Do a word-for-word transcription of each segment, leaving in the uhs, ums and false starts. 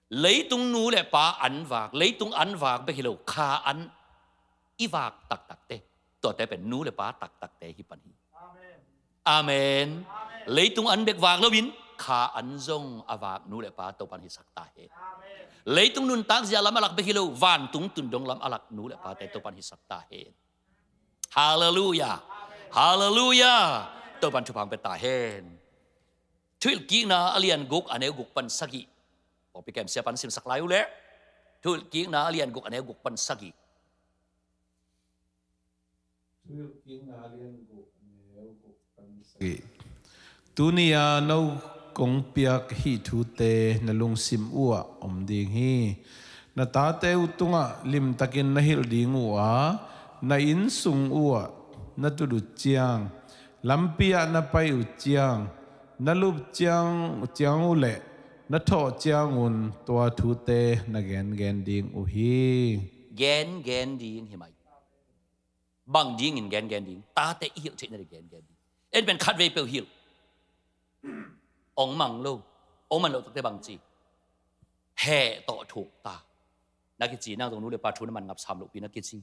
Leitung nu le pa an vak, leitung an vak bek hi lo, kha an i vak taktakte, tuate pen nu le pa taktakte hi pan hi. Amen. Leitung an bek vak loin kha an zong a vak nu le pa Topan hisak ta hen. Leitung nuntak zia lam a lak bek hi lo, vantung tundong lam a lak nu le pate Topan hisak ta hen. Halleluia. Halleluia. Topan thupha pia ta hen. Thuhilhkikna a lian guk, a neu guk pan sagih. Pawlpi kem sia pan simsak lai uh leh. Thuhilhkikna a lian guk, a neu guk pan sagih. Thuhilhkikna a lian guk, a neu guk pan sagih. Tuni-a no kong piak hih thute na lungsim uhah om ding hi. Na tate uh tungah limtakin na hilh ding uh a, na inn sung uhah na tut uh ciang, lampi ah na pai uh ciang, na lup ciang, ciang uh leh na thawh ciangun tua thute na gengen ding uh hi. Gengen ding hi mai. Bang dingin gengen ding? Tate i hilh theihna ding gengen ding. En pen khatvei peuh hilh. Ong mang lo. Ong man loh takte bang ci? Heh tawh thuk ta. Na kici, nang zong nu le pa thu na man ngap sam lohpi na kici.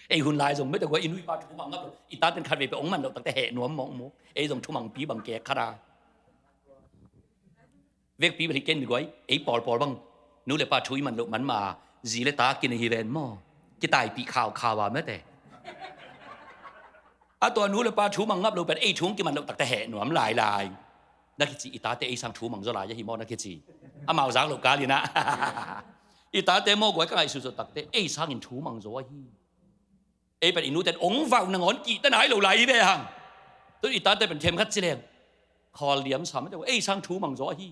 Ei hun lai zong mete gua i nu i pa thu mang ngap lo. I taten khatvei peuh ong man loh takte heh nuam mawkmawk. Ei zong thumangpi bang kek khat a. Vekpi bel hi ken mi guai, ei pawlpawl bang nu le pa thu i man loh man ma, zi le ta kin hi ven maw? Kitaipih khaukhau a mete. A tua nu le pa thu mang ngap lo pen ei thu hong kiman loh takte heh nuam lailai. Na kici, i tate ei sang thu mang zaw lai ahi maw na kici. Amau zak loh kal inah. I tate maw guai ka ngaihsut zawh takte ei sangin thu mang zaw ahi. Ei pen i nuten ong vau nangawn kihta nai lo lai hi ve hang. Tun i tate pen themkhat ci leng khawl diam sam mete, ei sang thu mang zaw ahi.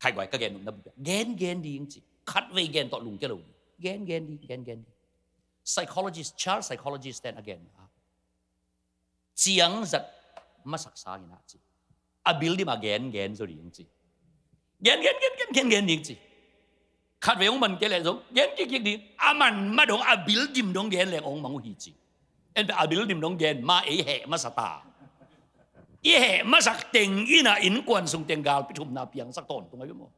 Khai guai ka gen nopna bupia. Gen gen ding ci. Khatvei gen tawh lungkia lo. Gen gen ding, gen gen ding. Psychologist, child psychologist ten a gen a, ciang zat masak sangin a ci, a bil dim a gen gen zaw ding ci. Gen gen gen gen gen gen ding ci. Khatvei ong man kei leh zong gen kikkik ding. A man ma dong a bil dim dong gen leng ong mang uh hi ci. En pen a bil dim dong gen ma ei heh masa ta. I heh masak teng inah innkuan sung teng galpi thumna piangsak tawntung ahi maw?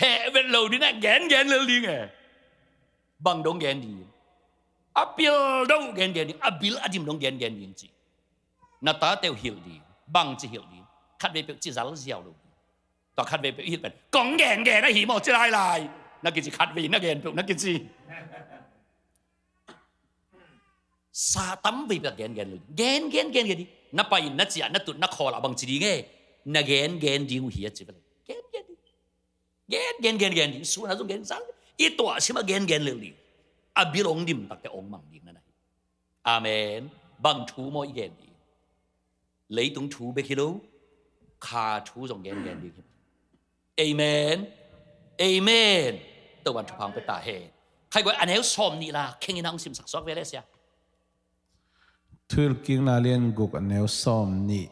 Heh vet lo dinah gen gen lel ding e. Bang dong gen ding? A pil dong gen gen ding, a bil a dim dong gen gen ding ci. Na tate uh hilh ding, bang ci hilh ding? Khatvei peuh ci zal ziau lo ding. Tua khatvei peuh i hilh pen kong gen gen ahi maw ci lailai. Na kici khatvei na gen peuh na kici. Sa tamvei peuh gen gen lo ding. Gen gen gen gen ding. Na pai in na ciah na tut na khawl ah bang ci ding e? Na gen gen ding uh hi a ci vel. Gen gen ding. Gen gen gen gen ding. Suna zong gen sang. I tuah sim a gen gen lel ding. A bil ong dim takte ong mang ding na na hi. Amen. Bang thu maw i gen ding? Leitung thu bek hi lo, kha thu zong gen gen ding hi. Amen. Amen. Topan thupha pia ta hen. Khai guai a neu sawm nih la khengin a hong simsak suak ve le sia. Thuhilhkikna lian guk a neu sawm nih.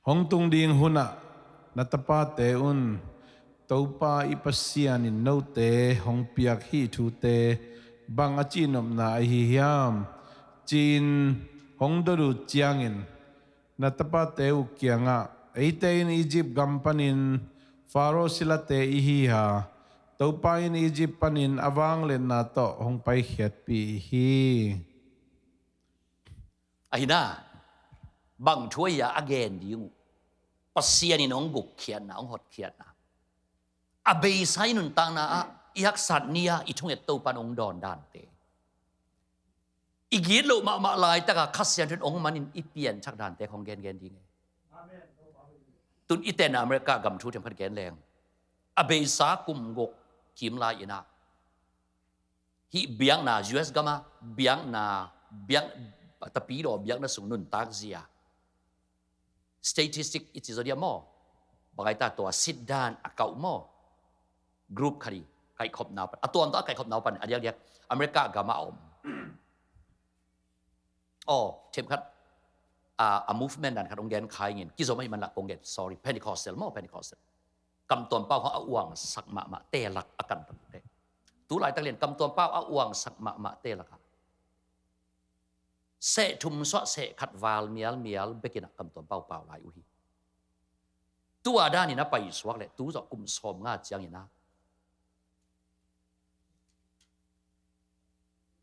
Hong tung ding hunah na tapate un, Topa i Pasian in note hong piak hih thute bang a cihnopna ahi hiam, ci-in hong dot uh ciangin, na tapate uh kiangah, eite in Egypt gam panin Faro silate i hi a, Topa in Egypt panin a vangliatna tawh hong paikhiatpih hi. Ahi na, bang thu ahi a a gen ding uh? Pasian in hong gukkhiatna, hong hotkhiatna, a beisa i nuntakna ah i haksat ni-a i thunget Topan hong dawn dante, i gitloh mahmah laitaka Kha Siangtho in hong manin i pianthak dante khong gengen ding e. Tun i tenna America gam thu themkhat gen leng, a beisa kum guk kim lai inah hih biakna, U S gama biakna, biak, tapidaw biakna sung nuntak zia, statistic i ci zaw dia maw? Bang ai ta, tua sit dan a kauh maw? Group khat i kaihkhopna pan, a tuam tawh a kaihkhopna pan a diakdiak America gama a om. Aw, themkhat, a, a movement dan khat hong gen khai ngin, kizom ahi man lak kong gen, sorry, Pentecostal maw, Pentecostal. Kamtuam pau hong a uangsak mahmah te lak a kan pan te. Tu laitak lian kamtuam pau a uangsak mahmah te lak a, seh thum suah seh khat val mialmial bekin a kamtuam pau pau lai uh hi. Tua danin a paisuak leh tu zawh kum sawmnga ciangin ah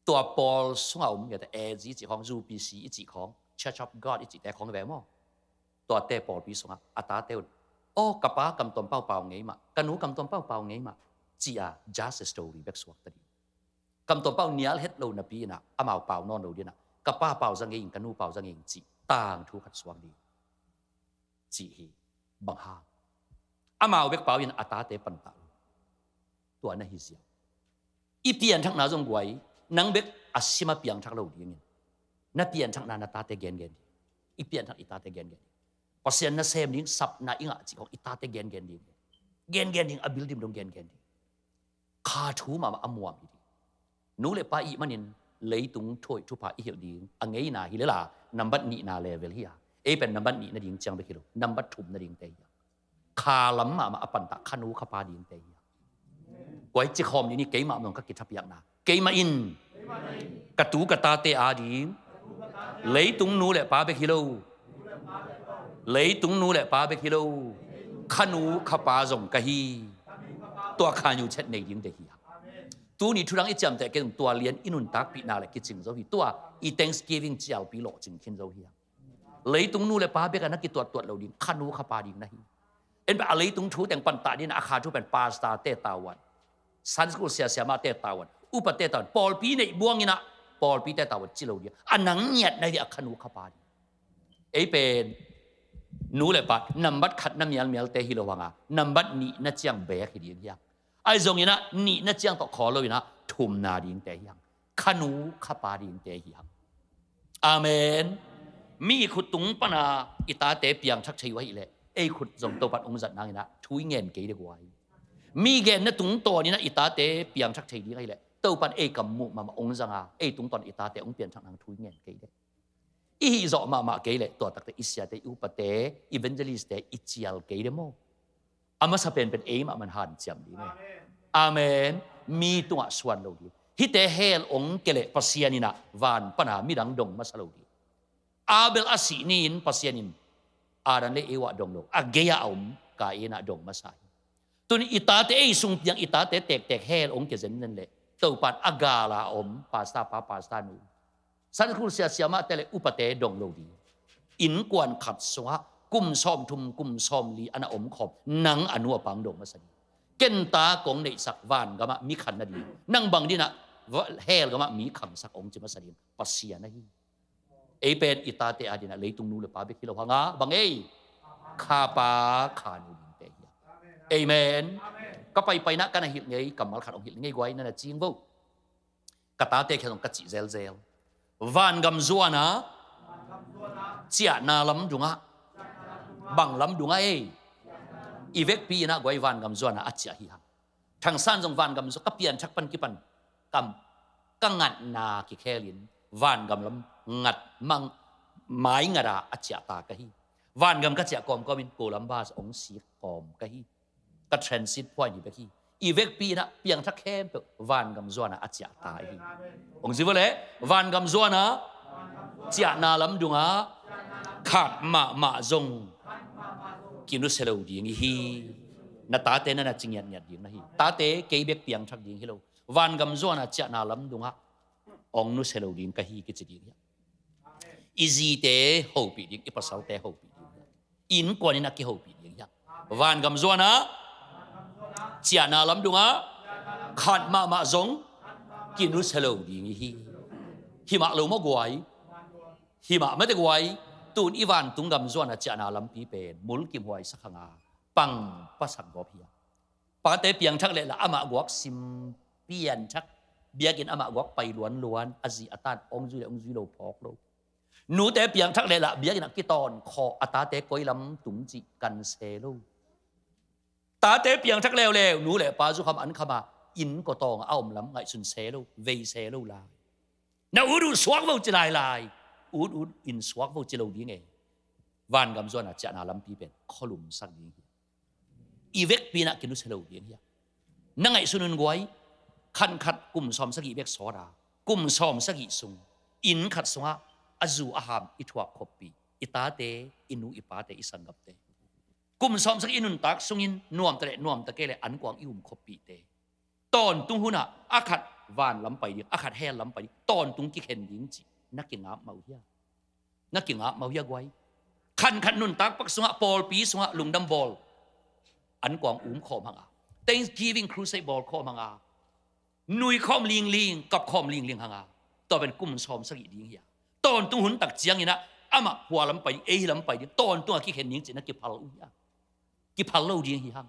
tua pawl sungah om ngiat a A G cih khawng, U P C i cih khawng, Church of God i cihte khawng ve maw? Tuate pawlpi sungah a tate un, "Aw, ka pa Kam Tuam Pau pau ngei mah, ka nu Kam Tuam Pau pau ngei mah," ci-a just a story bek suak ta ding. Kam Tuam Pau nial het lo napi inah amau pau nawn lo dinah, "Ka pa pau za ngei ing, ka nu pau za ngei ing," cih tangthu khat suak ding. Cih hi. Bang hang? Amau bek pau in a tate pantah lo. Tua na hi ziau. I pianthakna zong guai, nang bek a sima piangthak lo dingin, na pianthakna na tate gengen ding. I pianthak i tate gengen ding. Pasian nasem ding, sapna i ngah cih khawng i tate gengen ding. Gengen ding, a bil dim dong gengen ding. Kha thu mahmah a muam hi ding. Nu le pa i hih manin leitung thu hoih thupha i hilh ding a ngeina hi lel a, nambat nihna level hi a. Ei pen nambat nih nading ciang bek hi lo, nambat thum nadingte hi a. Kha lam mahmah a pantah kha nu kha pa dingte hi a. Guai, ci khawm ding ni, keimah mah zong ka kithapiakna, keimah in ka tu ka tate ading leitung nu le pa bek hi lo, leitung nu le pa bek hi lo, kha nu kha pa zong ka hi. Tua kha nu chet nei dingte hi a. Tuni thu dang i ciamteh kei zong tua lian i nuntakpihna le kicing zo hi. Tua i Thanksgiving cialpi lawhcing khin zo hi a. Leitung nu le pa bek a na kituattuat lo ding, kha nu kha pa ding na hi. En pen a leitung thu teng pantah ding a, kha thu pen pastor te tavuan, Sunday school sia siamahte tavuan, upate tavuan, pawlpi neih buang inah pawlpite tavuan ci lo ding. A nang ngiat na hi a, kha nu kha pa ding. Ei pen nu le pa nambat khat na mialmialte hi lo hanga, nambat nih na ciang bek hi ding hi a. Ahi zongin ah nih na ciang tawh khawl lo inah thumna dingte hi hang. Kha nu kha pa dingte hi hang. Amen. Mi khut tung pana i tate piangthak thei uh ahih leh ei khut zong Topan ong zat nang inah thu i ngen kei dek uh ahi. Mi genna tungtawn inah i tate piangthak thei ding ahih leh Topan ei kam muh mahmah ong zanga ei tungtawn i tate ong pianthak nang thu i ngen kei dek. I hih zawh mahmah kei leh tua takte i siate, i upate, evangelist-te i cial kei dek maw? A masa penpen ei mahmah hanciam ding e. Amen. Mi tungah suan lo ding. Hihte hell ong kia leh Pasian inah van pana midang dong masa lo ding. Abel a sih ni-in Pasian in Adam le Eva dong lo, a gei-a om Kain ah dong masa hi. Tuni i tate ei sung piang i tate tektek hell ong kia zenzen leh Topan a gala om pastor pa, pastor nu, Sunday school sia siamahte le upate dong lo ding. Innkuan khat sungah kum sawmthum kum sawmli a na omkhawm nang a nu a pa ong dong masa ding. Ken ta kong neihsak vangamah mi khan nading, nang bang dinah hell gamah mi khangsak ong ci masa ding Pasian ahi. Ei pen i tate adinah leitung nu le pa bek hi lo hanga bang ei, kha pa kha nu dingte hi a. Amen. Ka paipainah ka na hilh ngei kammal khat ong hilh ngei guai, na na cing vo. Ka tate khia zong ka cih zelzel. Vangam zuana ciahna lam dungah, bang lam dungah ei? I vekpi inah guai vangam zuana a ciah hi hang. Thangsan zong vangam zuan ka pianthak pan kipan kam ka ngatna kikhelin vangam lam ngat mang mai ngata a ciah ta ka hi. Vangam ka ciah kawmkawmin Columbus ong sik kawm ka hi. Ka transit point hi bek hi. I vekpi inah piangthak khempeuh vangam zuana a ciah ta hi. Ong zi vo le, vangam zuana ciahna lam dungah khat mahmah zong kinusia lo ding i hi. Na tate na na ci ngiatngiat ding na hi. Tate kei bek piangthak ding hi lo. Vangam zuana ciahna lam dungah ong nusia lo ding ka hi kici ding hi. I zite hopih ding, i pasalte hopih ding. Innkuan in a kihopih ding hi hang. Vangam zuana ciahna lam dungah khat mahmah zong kinusia lo ding i hi. Himah lo maw guai? Himah mate guai. Tun i vantung gam zuana ciahna lampi pen mulkimhuai sak hanga pang pasak gawp hi a. Pate piangthak leh lah amah guak sim pianthak, biakinn amah guak pai luanluan, a zi a tan ong zui le ong zui lo phawk lo. Nute piangthak leh lah biakinn ah kitawn khawh, a tate koi lam tung cih kan se lo. Tate piangthak leuleu, nu le pa zukham an khama inn kawtawng a om lam ngaihsun se lo, vei se lo lai. Na ut ut suak vo ci lailai. Ut ut in suak vo ci lo ding e. Vangam zuana ciahna lampi pen khualumsak ding hi. I vekpi inah kinusia lo ding hi a. Na ngaihsun un guai, khan khat kum sawm sagih bek sawt a, kum sawm sagih sung inn khat sungah a zu a ham i thuak khoppih, i tate, i nu i pate, i sanggamte. Kum sawmsagih i nuntak sungin nuamta le nuamta kei le ankuang i um khoppihte, tawntung hunah a khat van lam pai ding, a khat hell lam pai ding, tawntung kikhen ding cih na kingap mah uh hia? Na kingap mah uh hia guai? Khankhat nuntak pak sungah, pawlpi sungah lungdam bawl ankuang um khawm hanga, Thanksgiving Crusade bawl khawm hanga, nui khawm lingling, kap khawm lingling hanga, tua pen kum sawmsagih ding hia? Tawntung hun tak cianginah amah hua lam pai ding, ei hi lam pai ding, tawntungah kikhen ding cih na kiphal uh hia? Kiphal lo ding hi hang.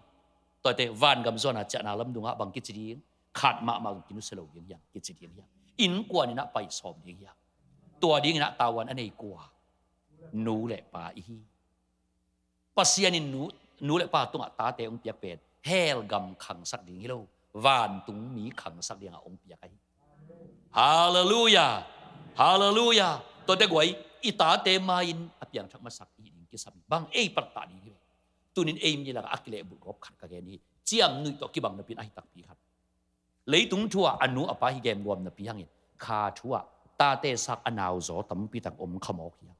Tuate vangam zuana ciahna lamdungah bang kici ding? Khat mahmah zong kinusia lo ding hiang, kici ding hiang. Innkuan inah pai sawm ding hiang. Tua dinginah tavuan a nei kua? Nu le pa ihi. Pasian in nu, nu le pa tungah tate hong piak pen hell gam khangsak ding hi lo, vantung mi khangsak dingah hong piak ahi. Halleluiah. Halleluiah. Tuate guai, i tate mai-in a piangthak masak ihi ding kisam hi. Bang ei pattah ding hi lo. Tunin ei mi lakah a kilehbulh gawp khat ka gen hi. Ciamnuih tawh kibang napi in ahi takpi khat, leitung thu-ah a nu a pa hi gemguam napi hangin, kha thu-ah tate sak a nauzaw tampi tak om kha mawk hiam?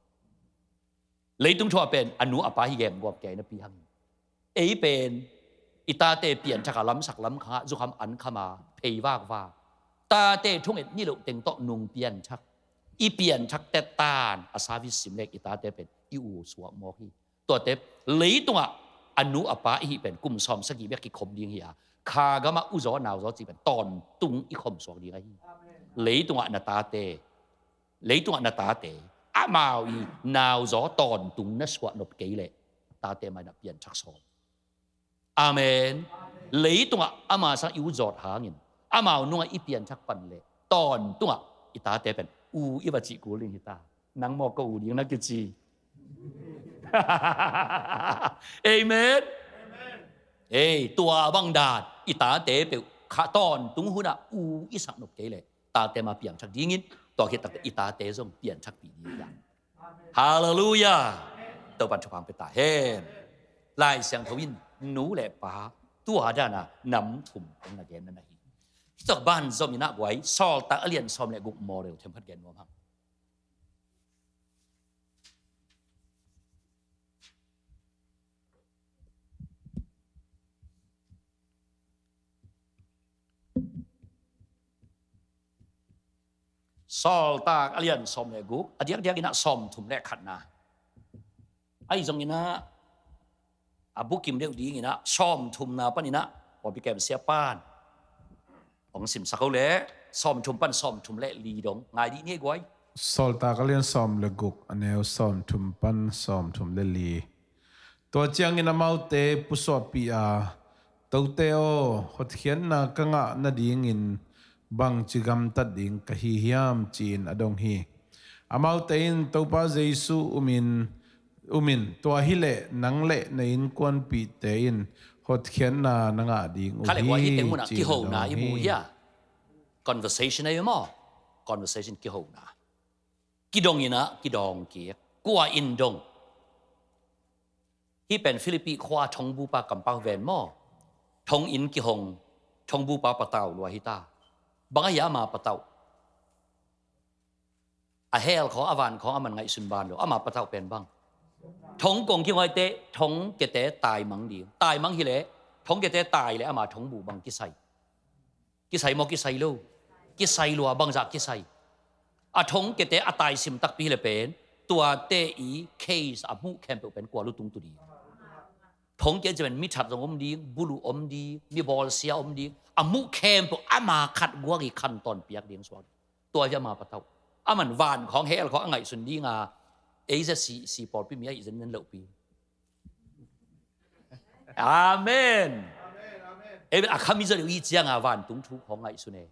Leitung thu-ah pen a nu a pa hi gemguam kei napi hangin, ei pen i tate pianthak a lamsak lamkhangah zukham ankhama phei vakvak, tate thunget niloh teng tawh nung pianthak, i pianthak tettan a service sim lek i tate pen i u suak mawk hi. Tuate leitungah a nu a pa ihi pen kum sawmsagih bek kikhom ding hi a, kha gamah uzaw nauzaw cih pen tawntung i khom suak ding ahi. Leitungah na tate, leitungah na tate, amau i nauzaw tawntung na suah nop kei leh tate mai-in a pianthak sawm. Amen. Leitungah ama sang i u zawt hangin amau nungah i pianthak pan leh tawntungah i tate pen u i va cih kul ding hi ta. Nang maw ka u ding na kici. Amen. Ei, tua bang dan i tate peuh kha tawntung hunah u i sak nop kei leh tate ma piangthak dingin, tua khit takte i tate zong pianthakpih ding hi a. Halleluiah. Topan thupha pia ta hen. Lai Siangtho in nu le pa tua dana nam thum hong na genna na hi. Hi tok ban zom inah guai, Sawltak a lian sawm le guk maw reu themkhat gen nuam hang. Sawltak a lian sawm le guk, a diakdiak inah sawm thum le khatna. Ahi zong inah a bukim deuh ding inah sawm thumna pan inah pawlpi kem sia pan hong simsak ho le, sawm thum pan sawm thum le li dong ngai dih ni guai. Sawltak a lian sawm le guk, a neu sawm thum pan sawm thum le li. Tua ciangin amaute pusuahpih a, "Tote aw, hotkhiatna ka ngah nadingin bangci gamtat ding ka hi hiam?" ci-in a dong hi. Amaute in, "Topa Jesu umin, umin, tua hileh nang le na innkuanpihte in hotkhiatna na ngah ding uh hi," ci-in a dong hi. Kha le kua hi teng munah kihona i mu hi a. Conversation ahi maw? Conversation, kihona. Kidong inah kidawng kik. Kua in dong? Hih pen Philippi khua thongbupa kampau ven maw? Thong inn kihong, thongbupa patau lua hi ta. Bang ahi ama patau? A hell khawng, a van khawng aman ngaihsun ban lo, ama patau pen bang? Thong kong kihong ahih teh thongkiate taimang ding. Taimang hileh thongkiate tai le ama thongbu bang kisai? Kisai maw, kisai lo? Kisai lua, bangzah kisai? A thongkiate a taisim takpi hileh pen tuate i case a hmuh khempeuh pen kua lutung tu ding? Thongkiate pen mi that zong om ding, bulu om ding, mi bawlsia om ding, a hmuh khempeuh ama khat guak i khantawn piak ding suak ding. Tua hi ama patau. Aman van khawng hell khawng a ngaihsun dinga, ei zia si, si pawlpi mi ahi zenzen lohpi. Amen. Amen, amen. Ei a khami zaw deuh i cianga vantung thu khawng ngaihsun e.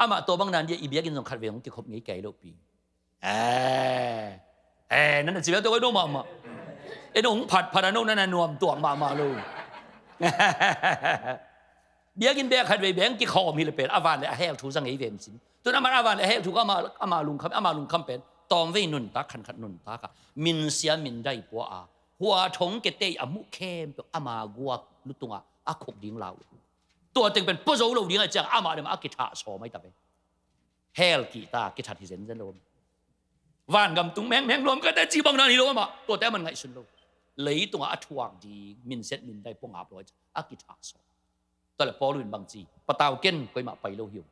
Amah tua bang nan dia i biakinn zong khat vei hong kikhop ngei kei lohpi. Eh, eh, nan a ci biak tua no mahmah. Eh, no hong phatphat a no nan a nuam tuak mahmah lo. Biakinn bek khat vei beng kikhawm hileh pen a van le a hell thu zang ei vem cin. Tun amah a van le a hell thu kha ama, ama lungkham, ama lungkham pen tawmvei nuntak, khankhat nuntak a minsia mindai pua a, hua thongkiate a hmuh khempeuh ama guak lutungah a khuk ding lau. Tua teng pen pua zo lo ding a ciang amah dem a kithah sawm ahi ta pen. Hell kihta kithat hi zenzen lo. Vangam tung mengmeng nuam kate ci bang nan hi lo amah. Tuate aman ngaihsun lo. leitungah a thuak ding minset mindai pua ngap lo a kithak sawm. Tua le Paul in bang ci, patau ken, koimah pai lo hi ung,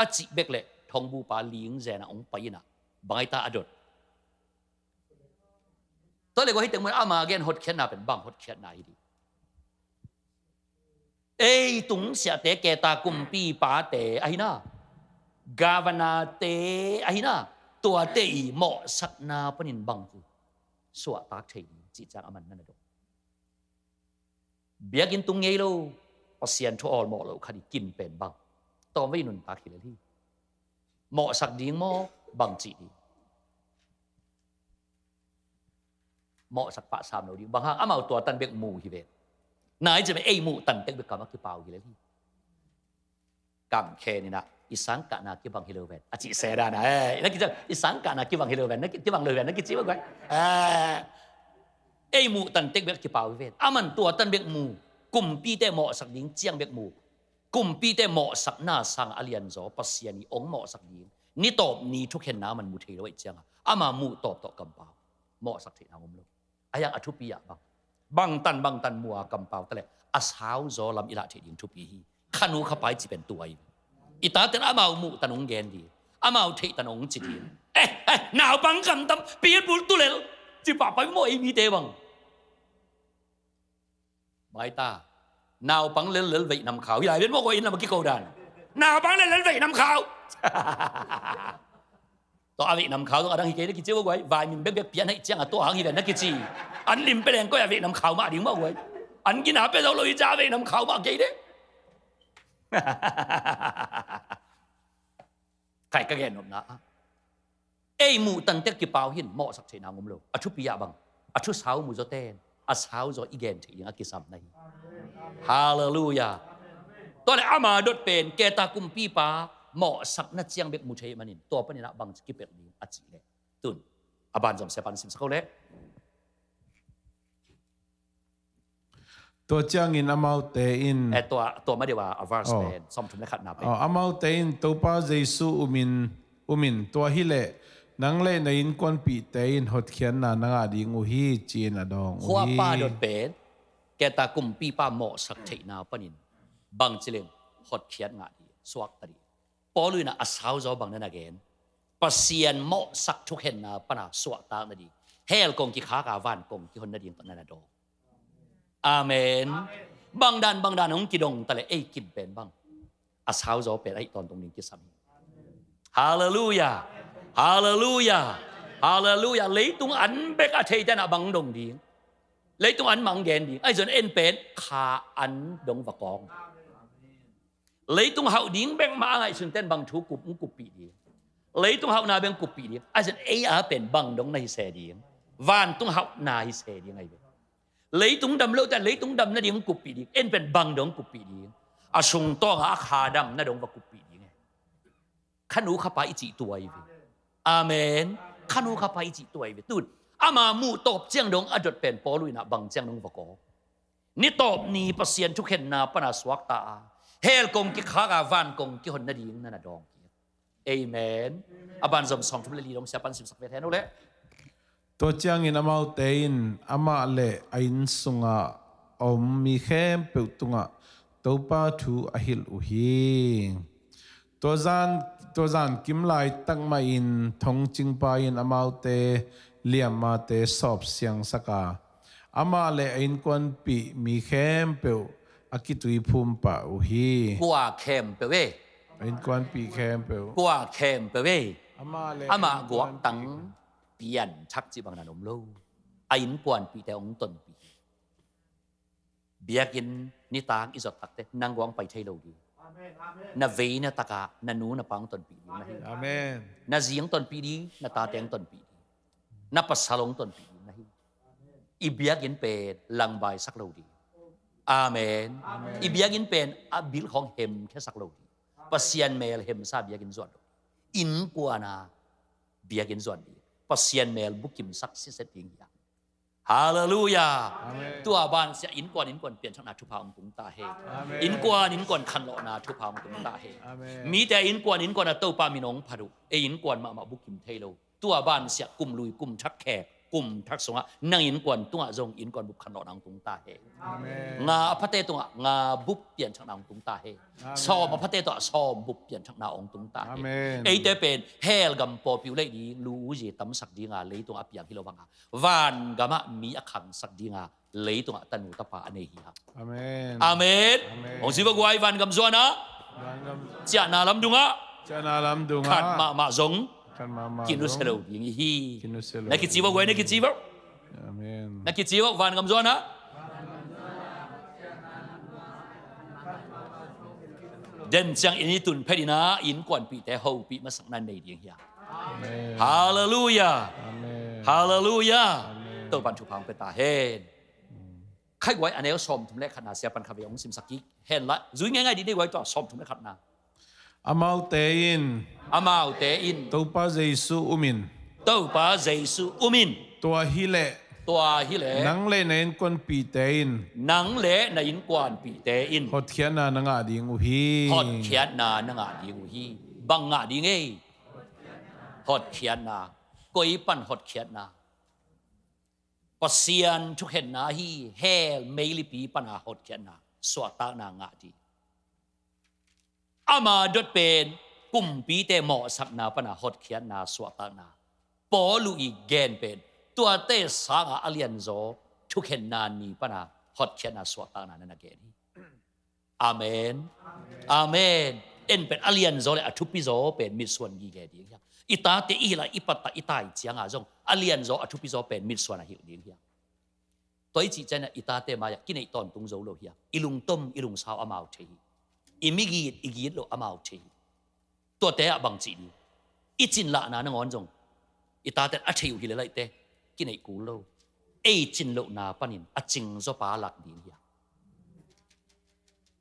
a cih bek le thongbupa ling zen a hong pai in ah bang ai ta a dot. Tua le kua hi teng mun ama gen hotkhiatna pen bang hotkhiatna hi ding? Ei tungsiahte, keta kumpipate ahi na, governor-te ahi na, tuate i mawhsakna panin bang cu suahtak thei ding cih ciang a man na na dong. Biakinn tung ngei lo, Pasian thu awlmawh lo khat i kin pen bang tawmvei nuntak hi lel hi. Mawhsak ding maw, bang cih ding? Mawhsak pah sam lo ding. Bang hang? Amau tua tan bek mu hi ve. Nai cih pen ei muh tan tek bek kam a kipau hi lel hi. Kam khen in ah, i sangkahna kibang hi lo ven a cih se dan a, eh, na kici, i sangkahna kibang hi lo ven, na ki, kibang lo ven na kici bang guai. Eh, ei muh tan tek bek kipau hi ven. A man tua tan bek mu. Kumpite mawhsak ding ciang bek mu. Kumpite mawhsakna sang a lianzaw Pasian i ong mawhsak ding, ni tawp ni thukhenna man mu thei lo aih cianga ama muh tawp tawh kampau mawhsak theihna om lo. A hiang a thupi ah bang, bangtan bangtan mua kampau ta le a sauzaw lam i lah theih ding thupi hi. Khanu khapai ci pen tua hi. I taten amau muh tan ong gen ding, amau theih tan ong ci ding. Eh, eh, naupang kamtam, pilpul tulel, ci pahpai maw ei mite bang. Baita, naupang lellel veih namkhau hi lai ven maw guai, inn lam a kiko dan. Naupang lellel veih namkhau. Tua a veih namkhau zong a dang hi kei na kici maw guai. Vaimin bekbek pian haih cianga tua hang hi ven na kici. An lim pe leng koi a veih namkhau mah ding maw guai. An gina pe zo lo hi cia a veih namkhau mah kei de. Khai ka gen nopna ah ei muh tan tek kipau hin mawhsak theihna ngom lo. A thupi ah bang, a thusau mu zawten a sauzaw i gen theih ding a kisam na hi. Halleluiah. Tua le ama dot pen keta kumpipa mawhsakna ciang bek mu thei manin tua panin ah bang kipelh ding a cih le tun a banzom sia pan simsak ko le. Tua ciangin amaute in, eh, tua, tua ma deuh a, a verse pen sawmthum le khatna pen. Amaute in Topa Jesu umin, umin tua hileh nang le na innkuanpihte in hotkhiatna na ngah ding uh hi, ci-in a dawng uh hi. Khuapa dot pen keta kumpipa mawhsak theihna panin bangci leng hotkhiat ngah ding, suakta ding. Paul in a sauzaw bang na na gen, Pasian mawhsak thukhenna pana suahtak nading, hell kong kikhaka van kong kihon nading tawh na na dawng. Amen. Bangdan bangdan hong kidong ta le ei kim pen bang a sauzaw pen aih tawntung ding kisam hi. Halleluiah. Halleluiah. Halleluiah. Leitung an bek a theite na bang dong ding? Leitung an mang gen ding? Ahi zon en pen kha an dong va kawng. Leitung hauh ding bek mah a ngaihsunten bang thu kup, hong kuppih ding? Leitung hauhna bek hong kuppih ding. Ahi zon ei a pen bang dong na hi se ding? Vantung hauhna hi se ding ahi ve. Leitung dam lote leitung dam nading hong kuppih ding. En pen bang dong hong kuppih ding? A sungtawngah a kha dam nadong va kuppih ding e. Khanu khapa i cih tua hi ve. Amen. Khanu khapa i cih tua hi ve. Tun ama muh tawp ciang dong a dot pen Paul in a bang ciang dong va kawng? Ni tawp ni Pasian thukhenna pana suakta a, hell kong kikhaka van kong kihon nading na na dawng hi. Amen. A banzom sawmthum le li dong sia pan simsak ve thei no le. Tua ciangin amaute in amah le a inn sungah a om mi khempeuh tungah Topa thu a hilh uh hi. Tua zan, tua zan kim laitak mahin thongcingpa in amaute liammate sawp siangsak a, amah le a innkuanpih mi khempeuh a kituiphum pah uh hi. Kua khempeuh e? A innkuanpih khempeuh. Kua khempeuh e? Amah le amah a innkuanpih guaktang pianthak cih bang na om lo. A innkuanpihte hong tonpih. Biakinn nitak i zot takte nang guang pai thei lo ding. Amen, amen. Na veina takah na nu na pa hong tonpih ding na hi. Amen. Na zi hong tonpih ding, na tate hong tonpih ding. Na pasal hong tonpih ding na hi. I biakinn pen langbaisak lo ding. Amen. Amen. I biakinn pen a bil khawng hemkhiasak lo ding. Pasian mel hemsa biakinn zuat lo ding. Innkuan a biakinn zuat ding. Pasian mel bukimsak siset ding hi a. Halleluiah. Amen. Tua bansiah innkuan innkuan pianthakna thupha hong tung ta hen. Amen. Innkuan innkuan khanlawhna thupha hong tung ta hen. Amen. Mite innkuan innkuan a Topa min hong phat uh. Ei innkuan mahmah bukim thei lo. Tua bansiah kum lui kum thak khek kum thak sungah nang innkuan tungah zong innkuan bup khanlawhna hong tung ta hen. Amen. Nga a phate tungah nga bup pianthakna hong tung ta hen. Amen. Sawm a phate tungah sawm bup pianthakna hong tung ta hen. Amen. Eite pen hell gam pawlpi uh lei ding lu-u zi tamsak dinga leitungah a piang hi lo banga vangamah mi a khangsak dinga leitungah tanu tapa a nei hi hang. Amen. Amen. Amen. Hong ci va guai, vangam zuanah, vangam, ciahna lam dungah, ciahna lam dungah khat mahmah zong, khat mahmah zong kinusia lo ding i hi. Kinusia lo. Na kici va guai, na kici va. Amen. Na kici va, vangam zuanah. Den ciang in i tun phet in ah innkuanpihte hopih masak na nei ding hi hang. Amen. Halleluiah. Amen. Halleluiah. Amen. Topan thupha hong pia ta hen. Khaiguai a neu sawmthum le khatna sia pan khat vei hong simsak kik hen la. Zui ngeingai dih nei guai tua sawmthum le khatna. Amaute in, amaute in, Topa Jesu um in, Topa Jesu um in, tua hileh, tua hileh, nang le na innkuanpihte in, nang le na innkuanpihte in, hotkhiatna na ngah ding uh hi. Hotkhiatna na ngah ding uh hi. Bang ngah ding ei? Hotkhiatna. Koi pan hotkhiatna? Pasian thukhenna hi. Hell meilipi pana hotkhiatna, suahtakna ngah ding. Ama dot pen kumpite mawhsakna pana hotkhiatna, suahtakna. Paul uh i gen pen tuate sanga a lianzaw thukhenna ni pana hotkhiatna, suahtakna na na gen hi. Amen. Amen. En pen a lianzaw le a thupizaw pen mitsuan gige ding hiam? I tate i hilh a i pattah i tai cianga zong a lianzaw a thupizaw pen mitsuan a hilh ding hiam? Tua i cih ciangin i tate mai-ah kineih tawntung zo lo hiam? I lungtom i lungsau amau thei hi. I migit i git loh amau thei hi. Tuate ah bang cih ding? I cinlahna nangawn zong i tate a thei uh hi le laihte kineih kul lo. Ei cin lohna panin a cingzaw pa lak ding hiam?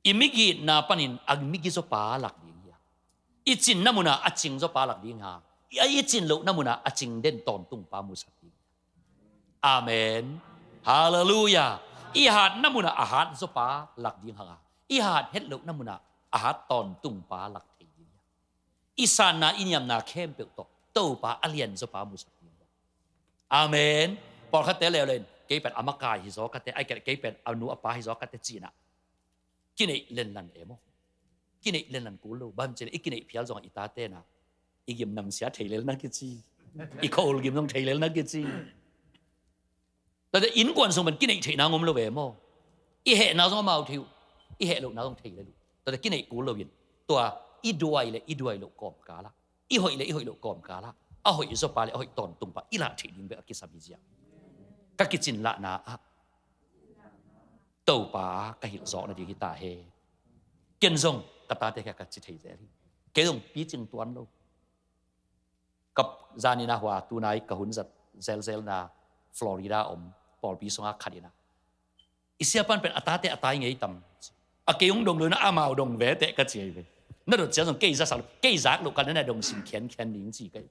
I migitna panin a migizaw pa lak ding hiam? I cinna muna a cingzaw pa lak ding hiam? I, i cin lohna muna a cing den tawntung pa musak ding hiam? Amen. Halleluiah. I hatna muna a hatzaw pa lak ding hiam? I hat het lohna muna a hat tawntung pa lak thei ding hiam? I sanna i niamna khempeuh tawh Topa a lianzaw pa musak ding hiam? Amen. Pawlkhatte leuleu in kei pen a makai hizaw kate, ai kei pen a nu a pa hizaw kate cinah kineih lenlan e maw? Kineih lenlan kul lo. Bang cin i kineih phial zongah i tate na i gim namsia thei lel na kici. I khol gim zong thei lel na kici. Tate innkuan sung pan kineih theihna ngom lo ve maw? I hehna zong amau thei uh. I heh lohna zong thei lel uh. Tate kineih kul loin tua i duai le i duai loh kawmkalah, i hoih le i hoih loh kawmkalah a hoih zawpa le a hoih tawntungpa i lah theih ding bek a kisam hi ziah. Ka kicin lahna ah Topa ka hilh zawh nading hi ta he. Ken zong ka tate kha ka ci thei zel hi. Kei zong picing tuan lo. Ka zanin a hua tunai ka hun zat zelzelna Florida om pawlpi sunga khat inah i siapan pen a tate a tai ngei tam. A kei hong dong lo na amau dong ve teh ka ci ahi ve. Na dot cia zong kei zasak lo, kei zak lo ka na na dong sin khiankhian ding ci ka hi.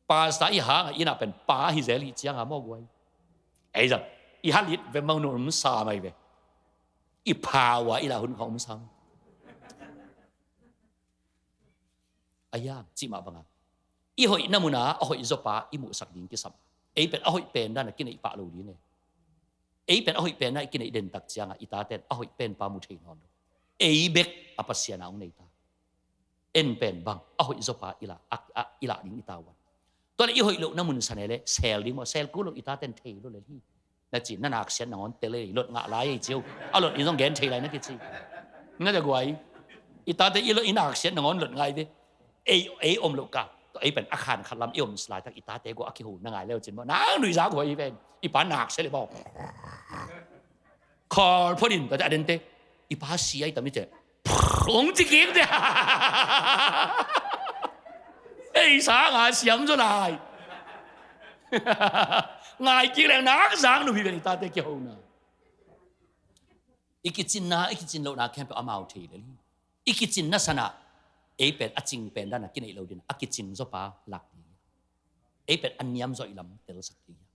Pastor i hang a innah pen pa hi zel i cianga maw guai. Ei zat i halit ve mang nu um sa mai ve. I phawa i la hun kha um sa mai. A hiang cih mah banga i hoihna muna a hoih zawpa i muhsak ding kisam. Ei pen a hoih pen dana kineih pah lo ding e. Ei pen a hoih pen dana i kineih dentak cianga i taten a hoih penpa mu thei nawn lo. Ei bek a Pasian a hong nei ta. En pen bang a hoih zawpa i lah, a, a, i lah ding i tavuan. Tua le i hoih lohna mun sa ne le sel ding maw, sel kul lo i taten thei lo le hi. Na ci, na naksiat nangawn tel ei, lot ngah lai ei ciu. A lot in zong gen thei lai na kici. Na te guai. I tate i lot i naksiat nangawn lot ngai ve. Ei, ei om lo ka. Tua ei pen a khan khat lam i om laitak i tate gua a kiho na ngai leu cin maw. Nang nuizak huai hi ven. I pa naksiat le maw. Khol phot in tate a dente. I pa si ai tam i te. Hong ci kik te. Ei sanga siam zaw lai. Ngai kik leng nak zang nu hi ven i tate kihona. I kicinna, i kicin lohna khempeuh amau thei lel hi. I kicinna sanah ei pen a cing pen dana kineih lo dina a kicing zawpa lak ding hi. Ei pen a niam zawh i lam telsak ding hi.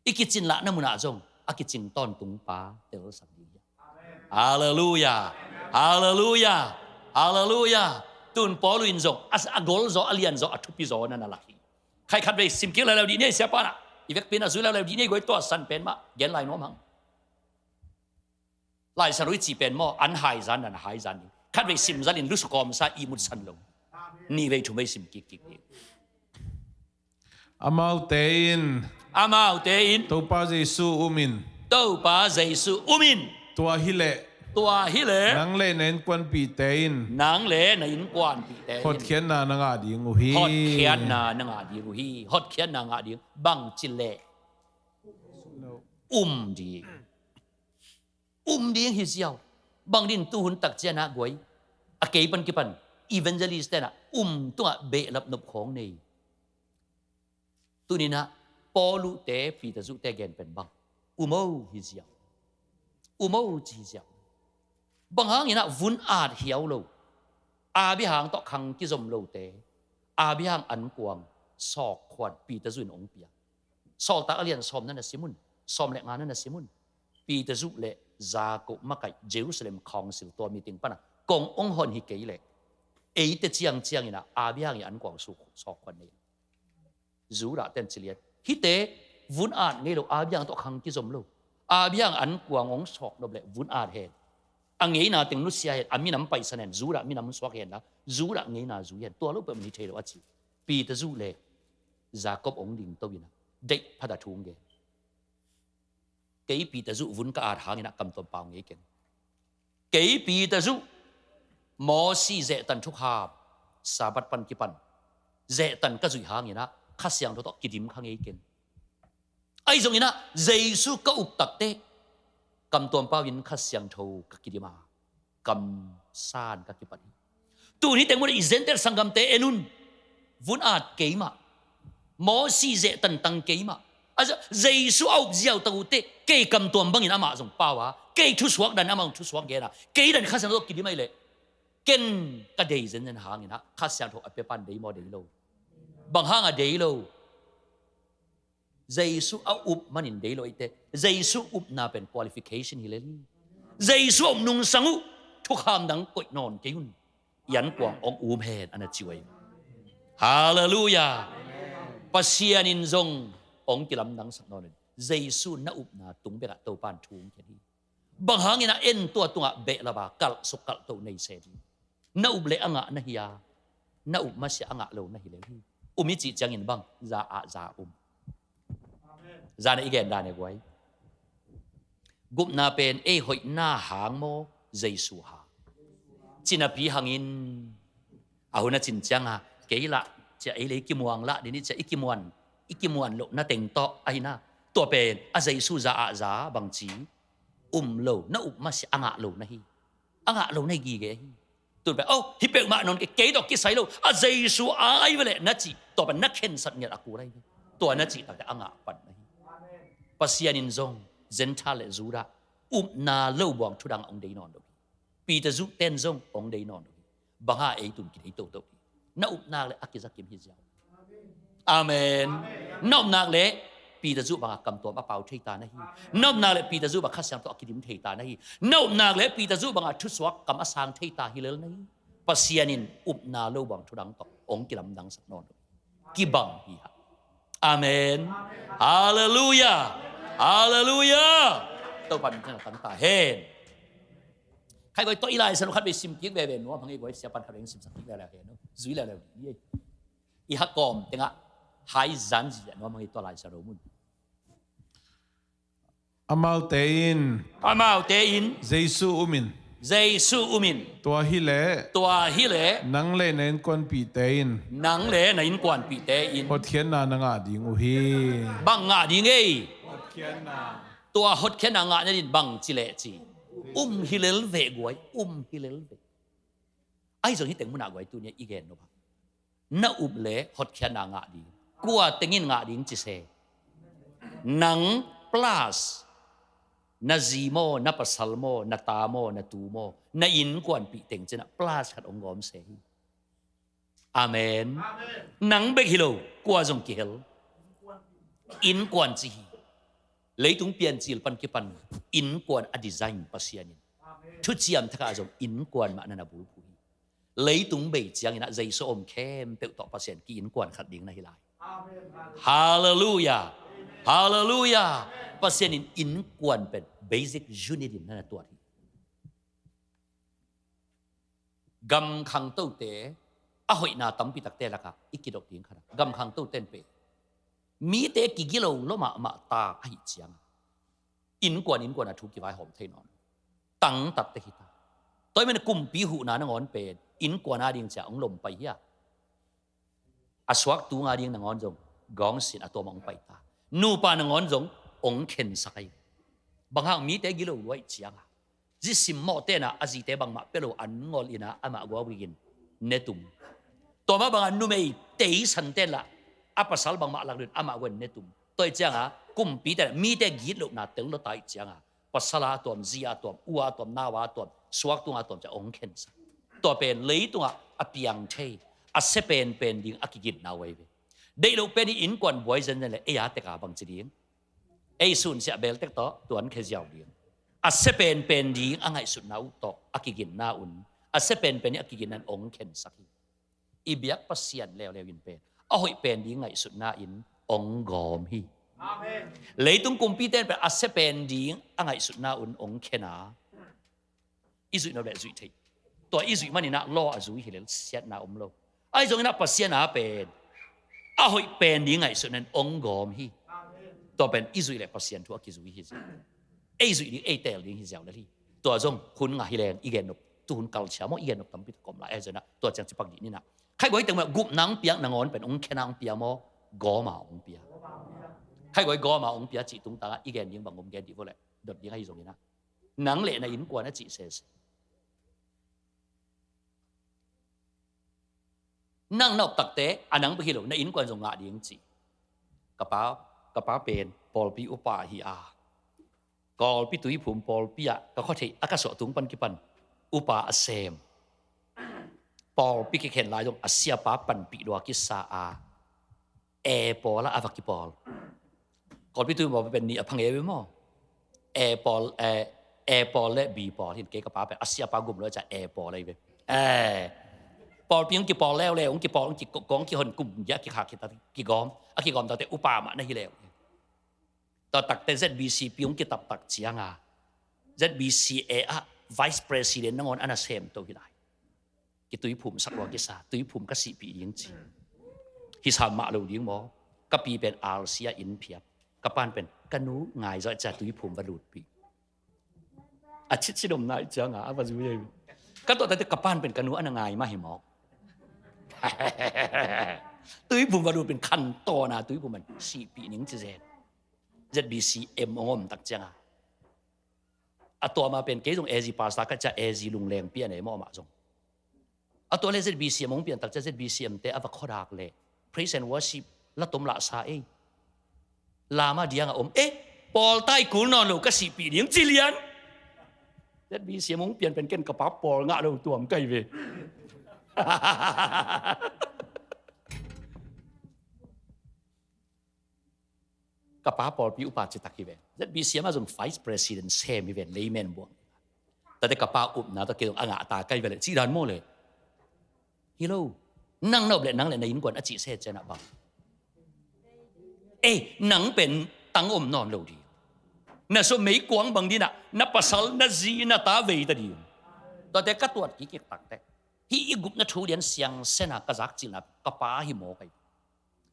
I kicin lahna munah zong a kicing tawntungpa telsak ding hi. Halleluiah. Halleluiah. Halleluiah. Tun Paul in zong a, a gol zaw, a lian zaw, a thupi zaw na na lak hi. Khai khat vei sim kik lalo dih ni ei siapa na. I vekpi-in a zui leuleu dih ni ei guai, tua san pen mah gen lai nuam hang. Lai Siangtho i cih pen maw, an haizan, an haizan ding. Khatvei simzalin lusukawmsa ihmut san lo. Nihvei thumvei sim kikkik ding. Amaute in. Amaute in. Topa Jesu um in. Topa Jesu um in. Tua hileh. Tua hileh. Nang le na innkuanpihte in. Nang le na innkuanpihte in. Hotkhiatna na ngah ding uh hi. Hotkhiatna na ngah ding uh hi. Hotkhiatna ngah ding. Bangci leh. Um ding. Um ding hi ziau. Bang din tuhun tak cianah guai, a kei pan kipan evangelist tenah um tungah behlap nop khawng nei. Tuninah Paul uhte, Peter zuhte gen pen bang, um o hi ziau. Um o ci hi ziau. Bang hanginah vun at hiau lo, Abraham tawh khang kizom lote, Abraham ankuang sawkkhuan Peter zuh in hong pia. Sawltak a lian sawm na na sim un, sawm le nga na na sim un. Peter zuh le Jacob makaih Jerusalem Council, tua meeting pana kong hong hon hi kei leh, eite ciangcianginah Abraham i ankuang sawkkhuan nei. Judah ten ci lian, hihte vun at ngei lo, Abraham tawh khang kizom lo, Abraham ankuang hong sawk nop leh vun at hen. A ngeina teng nusia hen, a minam paisan hen, Judah minam suak hen la, Judah ngeina zui hen, tua lo peuh min hi thei lo a ci. Peter zuh le Jacob hong dingto inah deih phat a thu hong gen. Kei Peter zuh vun ka at hanginah kamtuam pau ngei keng. Kei Peter zuh Mosi zehtan thukham Sabbath pan kipan zehtan ka zuih hanginah Kha Siangtho tawh kidim kha ngei keng. Ahi zonginah Jesu ka up takteh kamtuam pau in Kha Siangtho ka kidim a, kamsan ka kipat hi. Tuni teng munah i Gentile sanggamte en un. Vun at kei mah, Mosi zehtan tang kei mah, a Jesu a up ziau tak uhteh kei kamtuam bangin amah zong pau a, kei thusuak dan amah zong thusuak gen a, kei dan Kha Siangtho kidim ahih leh, ken ka dei zenzen hanginah Kha Siangtho a pia pan dei maw, dei lo? Bang hanga dei lo? Jesu a up manin dei lo ahih teh, Jesu upna pen qualification hi lel hi. Jesu a up nungsang uh thukham dang koih nawn kei un. I ankuang hong um hen, a na ci uh ahi. Halleluiah. Pasian in zong hong kilamdangsak nawn un. Jesu na upna tung bekah Topa in thu hong khen hi. Bang hanginah en tua tungah behlap a kalh suk kalh to nei se ding. Na up leh a ngah na hi a, na up masiah a ngah lo na hi lel hi. Um i cih ciangin bang, za ah za um. Zan a i gen dan e guai. Gupna pen ei hoihna hang maw, Jesu hang? Cinapi hangin a hun a cin cianga, kei lah cia ei le i kimuang lah dini cia i kimuan, i kimuan lohna teng tawh ahina. Tua pen a Jesu za ah za bangci um lo, na up masiah a ngah lo na hi. A ngah lo na hi gige hi. Tun pen, oh, hi peuhmah nawn kei, kei tawh kisai lo, a Jesu a ai veleh na cih, tua pen na khensat ngiat a kul ahi ve. Tua na cih takte a ngah pan na hi. Pasian in zong Gentile le Judah upna lo buang thudang hong dei nawn lo hi. Peter zuh ten zong hong dei nawn lo hi. Bang ha ei tun kithei toto hi. Na upnak le a kizakim hi ziau. Amen. Na upnak le Peter zuh banga kamtuam a pau thei ta na hi. Na upnak le Peter zuh banga Kha Siangtho a kidim thei ta na hi. Na upnak le Peter zuh banga thusuak kam a sang thei ta hi lel na hi. Pasian in upna lo buang thudang tawh hong kilamdangsak nawn lo. Kibang hi ha. Amen. Halleluiah. Halleluiah. Topa min thang a tang ta hen. Khai guai, tua i Lai Siangtho khat vei sim kik veve nuam hang ei guai, sia pan khat vei simsak kik leuleu hen. Zui leuleu ni ei. I ha kawm tengah hai zan zizia nuam hang ei tua Lai Siangtho mun. Amaute in. Amaute in. Jesu um in. Jesu um in. Tua hileh. Tua hileh. Nang le na innkuanpihte in. Nang le na innkuanpihte in. Hotkhiatna na ngah ding uh hi. Bang ngah ding ei? Hotkhiatna. Tua hotkhiatna ngah nadin bang ci leh ci. Um hi lel ve guai. Um hi lel ve. Ahi zong hi teng munah guai tuni a i gen nop a, na up le hotkhiatna ngah ding. Kua tengin ngah ding ci se? Nang plus na zi maw, na pasal maw, na ta maw, na tu maw, na innkuanpih teng cinah plus khat hong gawm se hi. Amen. Nang bek hi lo, kua zong kihel. Innkuan ci hi. Leitung piancil pan kipan innkuan a design Pasian in. Thuciam thakah zong innkuan mah na na bulphuh hi. Leitung bei cianginah Jesu a om khempeuh tawh Pasian ki-innkuan khat ding na hi lai. Halleluiah. Halleluiah. Pasian in innkuan pen basic unit in na tuat hi. Gam khangtote a hoihna tampi takte lakah i kidok ding khat a, gam khangtote in pen mite kigilo lo mahmah ta ahih ciangin innkuan innkuan a thu kivaihawm thei nawn, tangtatte hi ta. Tua ahih manin kumpi huhna nangawn pen innkuan a ding ciang hong lom pai hi a, a suaktung a ding nangawn zong gawngsin a tuam hong pai ta. Nupa nangawn zong hong khensak ahi. Bang hang, mite gilo lua ahih ciangin zisimmawhte in a zite bangmah pia lo an ngol in a amah guak bek in ne tum. Tua mah bangin numei teisante in la a pasal bangmah lak lo in amah guak in ne tum. Tua ahih ciangin kumpite in mite gitlohna tel lo ta ahih ciangin pasal a tuam, zi a tuam, u a tuam, nau a tuam, suaktung a tuam ciang hong khensak. Tua pen leitungah a piang thei, a sia penpen ding a kiginna uh ahi ve. Deih loh pen hi, innkuan buai zenzen le ei a tek a bangci ding, ei sunsiah beel tek tawh tuan khe ziau ding. A sia penpen ding a ngaihsutna uh tawh a kiginna un, a sia penpen ding a kiginna un hong khensak hi. I biak Pasian leuleu in pen a hoih pen ding ngaihsutna in hong gawm hi. Amen. Leitung kumpite in pen a sia pen ding a ngaihsutna un hong khen a, i zuih nop le zuih theih. Tua i zuih manin a law a zui hi lel siatna om lo. Ahi zongin a Pasian a pen a hoih pen ding ngaihsutna in hong gawm hi. Tua pen i zuih le Pasian thu a kizui hi ziau. Ei zuih ding, ei teel ding hi ziau lel hi. Tua zong hun ngah hi leng i gen nop, tu hun kalcia maw, i gen nop tampi tak om lai. Ahi zongin a tua ciang ci pak dih ni na. Khaiguai teng mah gupna hong piak nangawn pen hong khen a hong pia maw, gawm a hong pia. Khaiguai gawm a hong pia cih tungtang a i gen ding bang om gen dih vo le, dot ding ahi zongin a, nang le na innkuan a cih sese. Nang na op takte a nang bek hi lo, na innkuan zong ngah ding ci. Ka pa, ka pa pen pawlpi upa hi a, Kawlpi Tuiphum pawlpi ah ka khuatheih a ka suah tung pan kipan upa a sem. Pawlpi kikhen lai zong a siapa panpih lua kisa a, A pawl ah a va kipawl. Kawlpi Tuiphum pawlpi pen nih a phang e ve maw? A pawl, eh, A pawl le B pawl hi in, kei ka pa pen a siapa gum lua ciang A pawl ahi ve. Eh, pawlpi hong kipawl leuleu, hong kipawl, hong kikong, kihon kum giah kikhak khit a kigawm, a kigawm tate upa mah na hi leu. Tua takte Z B C P hong kitaptak ciang a, Z B C A ah Vice President nangawn a na sem to hi lai. Kituiphumsak lua kisa, tuiphum ka sihpih ding ci. Hi sam mah lo ding maw? Ka pi pen R C a inn phiat. Ka pa'n pen ka nu ngai zaw cia tuiphum va lutpih. A citcit om nai ciang a, a va zui ei. Ka tuah tate ka pa'n pen ka nu a na ngai mah hi mawk. Tuiphum va lutpih, khantawn a tuiphum pen sihpih ning ci zen. Z B C M hong om tak ciang a, a tua mah pen kei zong A Z pastor ka cia, A Z lungleng pian ei maw amah zong. A tua le Z B C M hong pian tak cia Z B C M te a va khuadak le praise and worship la tom lah sa ei. Lam a diang a om, eh, pawl tai kul nawn lo ka sihpih ding ci lian. Z B C M hong pian pen ken ka pa pawl ngah lo tuam kai ve. Ka pa pawlpi upa citak hi ve. Z B C M ah zong Vice President sem hi ve, layman buang. Tate ka pa upna tawh kei zong a ngah ta kai ve le, cih dan maw le? Hi lo. Nang na up le nang le na innkuan a cih se cianah bang? Eh, nang pen tang om nawn lo ding. Na sua meikuang bang dinah na pasal, na zi, na ta vei ta ding. Tuate ka tuat kikik takte, hih i gupna thu lian siang sena ka zak cilna ka pa hi maw kai?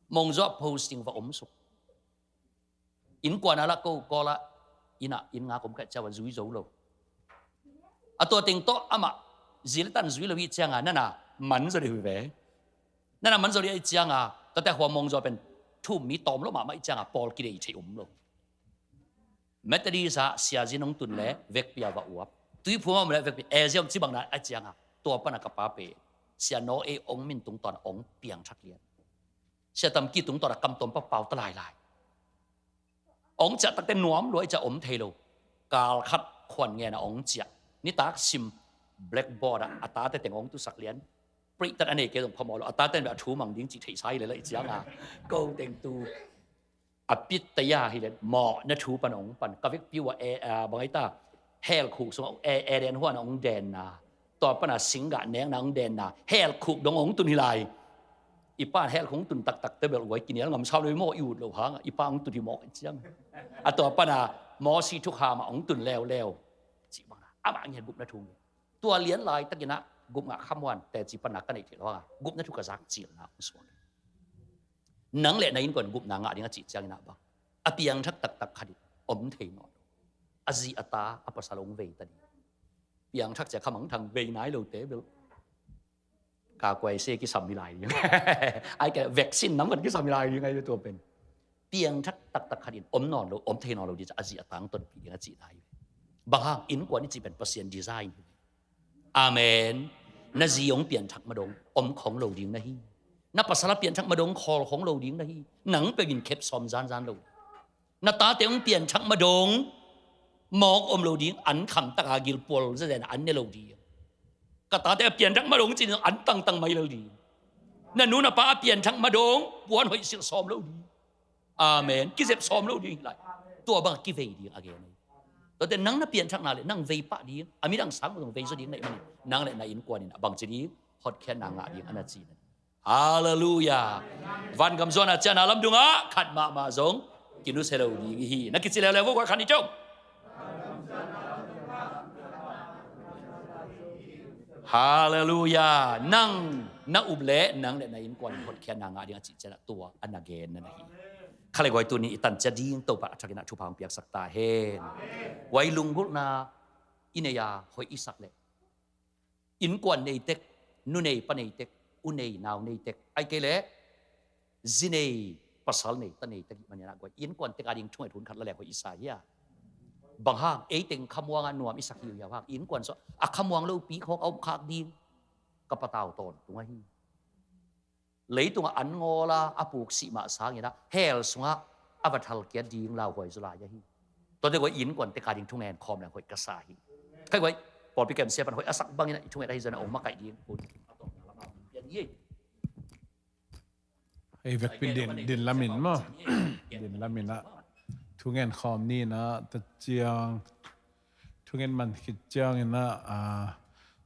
Mawngzaw ah posting va om suk. Innkuan a lah ko kawl ah, inn ah, inn ngak om khat ciang a zui zo lo. A tua teng tawh amah zi le tan zui lo hi cianga nana man zaw deuh hi ve. Nana man zaw deuh hi cianga, tuate hua Mawngzaw pen thu-um mi tawm lo mahmah hi cianga pawl kidei thei om lo. Methodist ah siazin hong tun le vekpi a va uap. Tuiphum a om le vekpi a, eh, ziam ci bang na a cianga, tua pana ka pa pen Sia Naw Ei Ong Min tungtawn a ong piang thak lian. Sia Tam Kyi tungtawn a kam tawm pa pau ta lailai. Ong ciah takte nuam lua i ciah om thei lo. Kal khat khuan ngen a ong ciah. Nitak sim blackboard ah a tate teng ong tusak lian. Preitat a nei kei zong phamawh lo. A tate in beh a thu mang ding cih theihsa hi le lai cianga, ko teng tu a pit taya hi le mawh na thu pan ong pan. Ka vekpi uh a, eh, ah, bang ai ta, hell khuk sung ah, eh, Eden huan a ong denna. Tua pana singgah nekna ong denna, hell khuk dong ong tun hi lai. I pa hell khong tun taktak te bel guai kinial ngam sau lo i maw, i ut lo hang a i pa hong tun hi mawk i ciang. A tua pana Mosi thukham ah hong tun leuleu. Cih bang a amah ngiat gupna thu ngiat. Tua lian laitakin ah gupna khamuan teci pana ka neih theih lo hang a gupna thu ka zak cilna hong suak. Nang le na innkuan gupna ngah ding a cih ciangin ah bang, a piangthak taktak khat in om thei nawn lo. A zi a ta a pasal hong vei ta ding. Piangthak cia khamang thang vei nai lote bel ka kuai se kisam hi lai ding. Ai ka vaccine nam khat kisam hi lai ding ai tua pen. Piangthak taktak khat in om nawn lo, om thei nawn lo ding cia a zi a ta hong tonpih ding a cihna hi. Bang hang, innkuan i cih pen Pasian design hi. Amen. Na zi hong pianthak madong om khong lo ding na hi. Na pasal a pianthak madong khawl khong lo ding na hi. Nang peuh in khep sawm zanzan lo. Na tate hong pianthak madong mawk om lo ding, an khamtaka gilpual zezen an ne lo ding. Ka tate a pianthak madong cin an tangtang mai lo ding. Na nu na pa a pianthak madong puan hoih silh sawm lo ding. Amen. Kizep sawm lo ding hi lai. Tua bang kivei ding a gen ahi. Tuate nang na pianthakna le nang vei pah ding. A midang sang zong vei zaw ding na hih manin nang le na innkuan in a bangci ding hotkhiatna ngah ding a na ci na. Halleluiah. Vangam zuan a ciahna lam dungah khat mahmah zong kinusia lo ding ihi. Na kici leuleu vo, khat ni ciong. Halleluiah. Nang na up le nang le na innkuan hotkhiatna ngah ding a cih ciangin tua a na genna na hi. Khalei guai tuni i tan cia ding Topa a thakin ah thupha hong piaksak ta hen. Guai lunggulhna i nei a hoih i sak le innkuan nei tek, nu nei pa nei tek, u nei nau nei tek, ai kei le zi nei pasal nei ta nei tek i manin ah guai innkuan tek a ding thunget hun khat la leng hoih i sa hi a. Bang hang, ei teng khamuang a nuam i sak hi uh hiau hang, innkuan sua a khamuang lopi khawk a om khak ding ka patau tawntung ahi. Leitungah an ngawla a puksih mah sangin ah hell sungah a va thalkiat ding lauhuai zaw lai ahi. Tuate guai innkuan tek a ding thungen khawm leng hoih ka sa hi. Khai guai pawlpi kemsia pan hoih a sak bangin ah i thungen ahi zongin ah ong makaih ding hun a tawpna lamah pian hi. Hei vekpi din, din lamin maw? Din lamin ah thungen khawm ni in ah ta ciang thungen man khit ciangin ah, ah,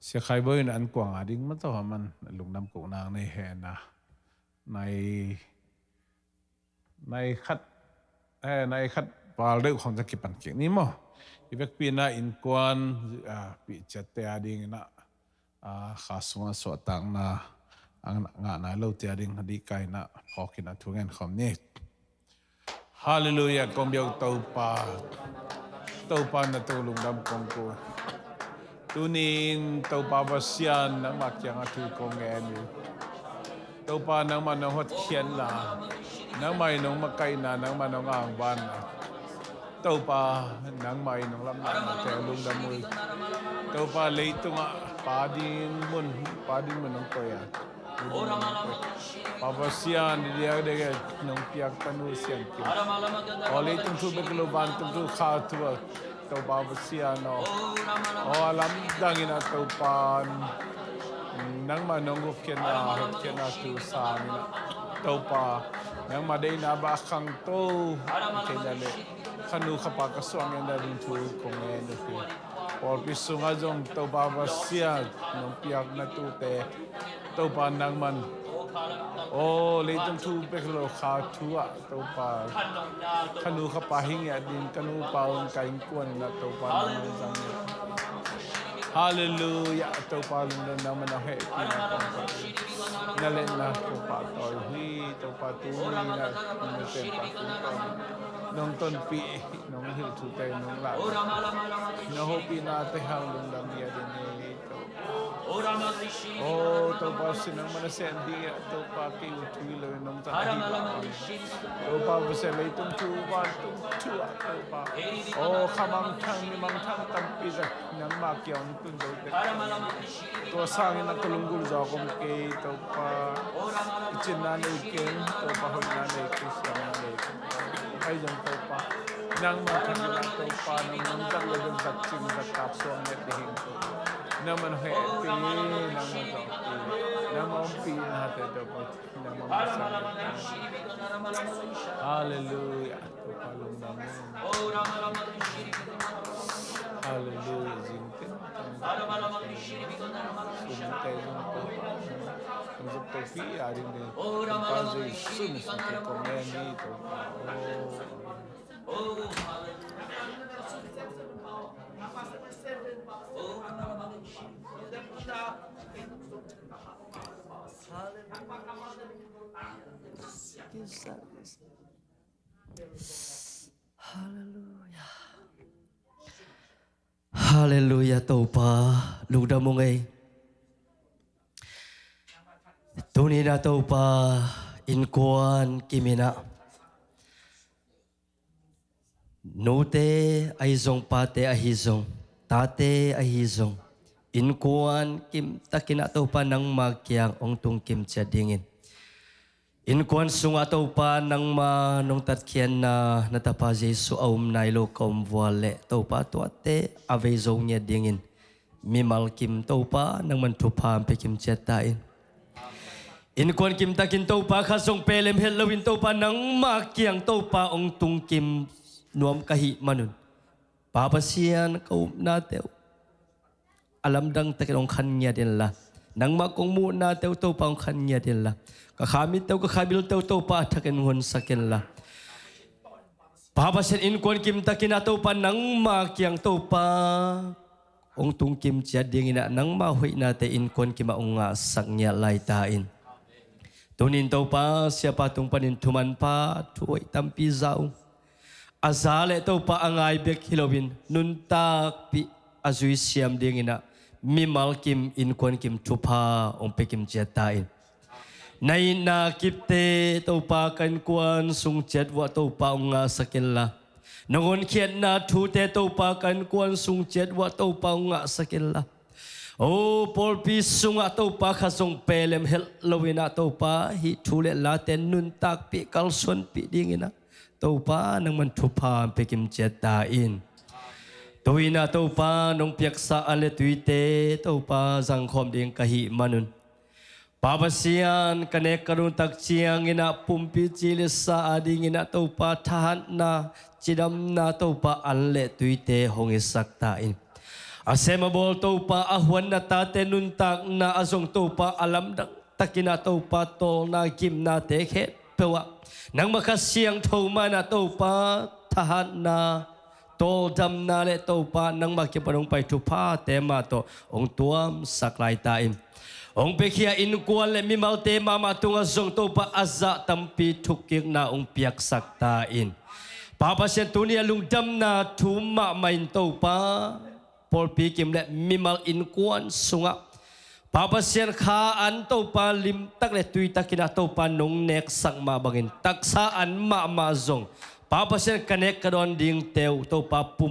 Sia Khai Bawi in an kuang a ding maw tawh a man lungdam kok nang nei hen a. Nai, nai khat, eh, nai khat val deuh khawng ciang kipan kik ni maw? I vekpi in ah innkuan, ah, pihciatte a dingin ah, ah, kha sungah suahtakna a ngah nai lote a ding a dihkai in ah phawkin ah thungen khawm ni. Halleluiah, kong biak Topa. Topa na tawh lungdam kong ko. Tuni-in Topa Pasian nangmah kiangah thu kong ngen hi. Topa nangmah nong hotkhiatna, nangmah in nong makaihna, nangmah nong angvanna. Topa nangmah in nong lamdanna tawh lungdam uh hi. Topa leitungah pa ding mun, pa ding mun nong koih a. Pa Pasian, diakdiak nong piak tanu siangtho. Aw leitung thu bek lo vantung thu kha thu a Topa Pasian aw. Aw a lamdang in ah Topa nangmah nong gupkhiatna, hotkhiatna thu sangin ah Topa nangmah deihna bah khangto kei na le khanu khapa ka suah ngen na ding thu kong ngen uh hi. Pawlpi sungah zong Topa Pasian nong piakna tute Topa nangman aw leitung thu bek lo kha thu ah Topa khanu khapa hi ngiat ding ka nupa un ka innkuan in ah Topa nangman zang ngiat. Halleluiah, Topa lungdam nangman a hehpihna kong pah na le na Topa tawi hi. Topa tuni in ah na tempa tungtawn nong tonpih nong hilh thute nong lah nong hopihna te hang lungdam ngiat ding hi. Aw Topa Pasian nangman a sem ding ah Topa kei uh thu hi lo in nong zang ahi bang. Topa Pasian leitung thu vantung thu ah Topa aw kha mangthang mi mangthang tampi zat nangmah kiang hong tun zo tek. Tua sangin ah ka lunggulh zawk om kei Topa. I cinna nei keng Topa, hoihna nei keng, siamna nei keng. Ahi zong Topa nangmah thangin ah Topa nang nong zat le zong zat cing zat kap suak ngiat ding hi. Nangmah hehpih, nangmah zawhpih, nangmah ompih nate Topa nangmah masa ngiat ding. Halleluiah. Topa lungdam hi. Halleluiah. Zingte sumte zong Topa Zuk Topa a ding ding Topa Jesu min suang kik kong ngen hi Topa. Halleluia. Halleluia Topa, lungdam ung ei. Tuni-in ah Topa, innkuan kim-in ah nute ahi zong, pate ahi zong, tate ahi zong, innkuan kimtakin ah Topa nangma kiang hong tung kim ciat dingin, innkuan sungah Topa nangma nong tatkhiatna, na Tapa Jesu a um nai lo ka um vua leh Topa tuate a vei zo ngiat dingin mimal kim Topa nangman thupha hong pia kim ciat ta in. Innkuan kimtakin Topa khat zong pelem het loin Topa nangma kiang Topa hong tung kim nuam ka hih manun, Pa Pasian, ka upnate uh a lamdang takin hong khan ngiat inla, nangmah kong muhnate uh Topa hong khan ngiat inla, ka kha mitte uh, ka kha bilte uh Topa a thakin hong honsak inla, Pa Pasian, innkuan kimtakin ah Topa nangma kiang Topa hong tung kim ciat dingin ah nangma hoihnate innkuan kimah hong ngahsak ngiat lai ta in. Tuni-in Topa, siapa tung panin thumanpha thu hoih tampi za ung. A za leh Topa a ngai bek hi loin nuntakpih a zui siam dingin ah mimal kim, innkuan kim thupha hong pia kim ciat ta in. Na itna kipte Topa ka innkuan sung ciat vuah Topa hong ngahsak inla, nong honkhiatna thute Topa ka innkuan sung ciat vuah Topa hong ngahsak inla, o pawlpi sungah Topa khat zong pelem het loin ah Topa hih thu le late nuntakpih kalsuanpih dingin ah Topa nangman thupha hong pia kim ciat ta in. Tu-in ah Topa nong piaksa an le tuite Topa zangkhawm ding ka hih manun, Pa Pasian, ka nek ka don tak ciangin ah pumpi ci le sa a dingin ah Topa thahatna, cidamna Topa an le tuite hong hisak ta in. A sem a bawl Topa, a huan na tate nuntakna ah zong Topa a lamdang takin ah Topa tawlna gimnate khempeuh ah nangmah Kha Siangtho mah in ah Topa thahatna, tawldamna le Topa nangmah kipan hong pai thuphate mah tawh hong tuamsak lai ta in. Hong piakhia innkuan le mimalte mahmah tungah zong Topa a zah tampi thukkikna hong piaksak ta in. Pa Pasian, tuni a lungdamna thu mahmah in Topa, pawlpi kim le mimal innkuan sungah Pa Pasian, kha an Topa limtak le tuitakin ah Topa nong neksak mah bangin taksa an mahmah zong Pa Pasian, ka nek ka dawn dingte uh Topa pum